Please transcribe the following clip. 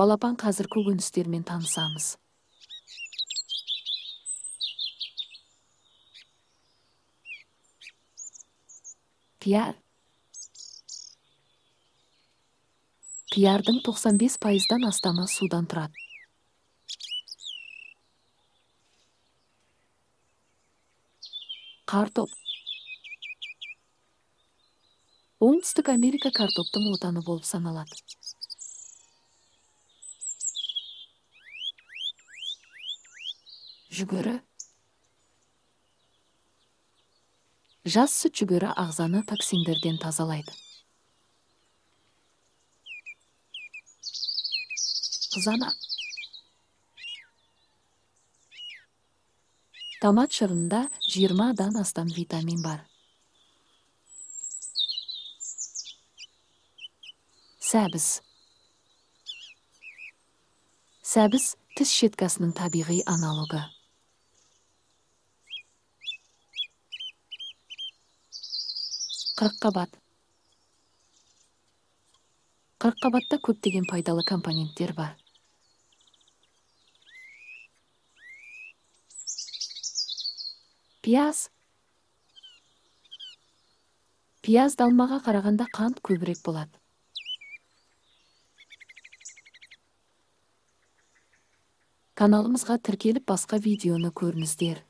Балапан, қазір көкөністермен танысамыз. Қияр. Қиярдың 95%-дан астамы судан тұрады. Картоп. Оңтүстік Америка картоптың отаны болып саналады. Жүгері. Жас сүт жүгері ағзаны токсиндерден тазалайды. Қызанақ. Томат шырынында 20-дан астам витамин бар. Сәбіз. Сәбіз тіс щеткасының табиғи аналогы. Қырыққабат. Қырыққабатта көптеген пайдалы компоненттер бар. Пияз. Пиязды алмаға қарағанда қант көбірек болады. Каналымызға тіркеліп басқа видеоны көріңіздер.